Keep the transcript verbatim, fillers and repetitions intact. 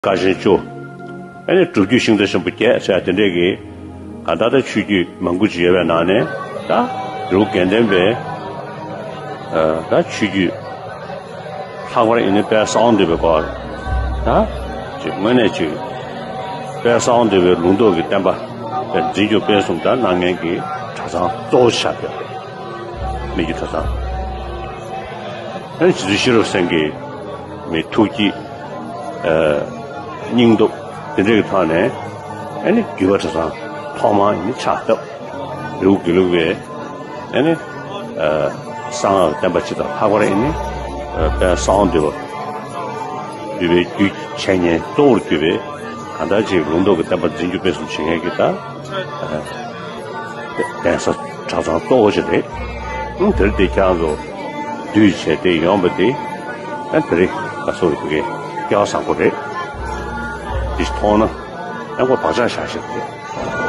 དཀའ་ཆེན་བཅུ། ཨ་ནི་སྒྲུབ་བརྒྱུད་ཤིང་རྟ་ཆེན་པོ་བརྒྱད་ཟེར་དེ་འདྲས་ཀྱི་གང་ལྟར་ད་ཆོས་བརྒྱུད་མང་པོ་ཅིག་ཡོད་པའི་ནང་ནས་ད་རི་བོ་དགེ་ལྡན་པའི་ཨ་ད་ཆོས་བརྒྱུད་ལྷག་པར་ཡིན་ན་དཔལ་གསང་བ་འདུས་པའི་སྐོར་ད་ཅིག་དངོས་གནས་ཅིག་དཔལ་གསང་བ་འདུས་པའི་ལུང་རྟོགས་ཀྱི་བསྟན་པ་དཔལ་འཛིན་སྐྱོང་སྤེལ་གསུམ་ད་གནང་མཁན་གྱི་གྲྭ་ཚང་གཙོ་བོ་ཆགས་ཡོད་རེད། སྨད་རྒྱུད་གྲྭ་ཚང་། ཨ་ནི་རྗེ་བཙུན་ཤེས་རབ་སེང་གེ་མི་ཐུགས་བསྐྱེད། ཨ་སྙིང་སྟོབས་དེ་འདྲའི་ཐོག་ནས་ཨ་ནི་རྒྱུད་པ་གྲྭ་ཚང་ཐོག་མ་ཡིན་ཕྱག་བཏབ། རི་བོ་དགེ་ལུགས་པའི་ཨ་ནི་ཨ་གསང་སྔགས་བསྟན་པ་སྤྱི་དང་ལྷག་པར་ཨ་ནི་ཨ་དཔལ་གསང་བ་འདུས་པ་འདུས་པའི་རྒྱུད་འཆད་ཉན་གཙོ་བོར་གྱུར་པའི་གང་ལྟར་ཅིག་ལུང་རྟོགས་ཀྱི་བསྟན་པ་འཛིན་སྐྱོང་སྤེལ་གསུམ་བྱེད་མཁན་གྱི་ད་ཨ་གདན་ས་གྲྭ་ཚང་གཙོ་བོ་ཞིག་རེད། ཨང་དེར་དེ་ཀྱང་ཚོ་འདུས་བྱས་ཏེ་ཡོང་བ་དེ་ཨ་དེ་རིང་ང་ཚོ་ལ་དེ་གའི་སྐལ་བ་བཟང་པོ་རེད། དེ་མཐོང་ན་ཨ་ཁོ་བག་ཆགས་བཞག་ཤེས་རེད།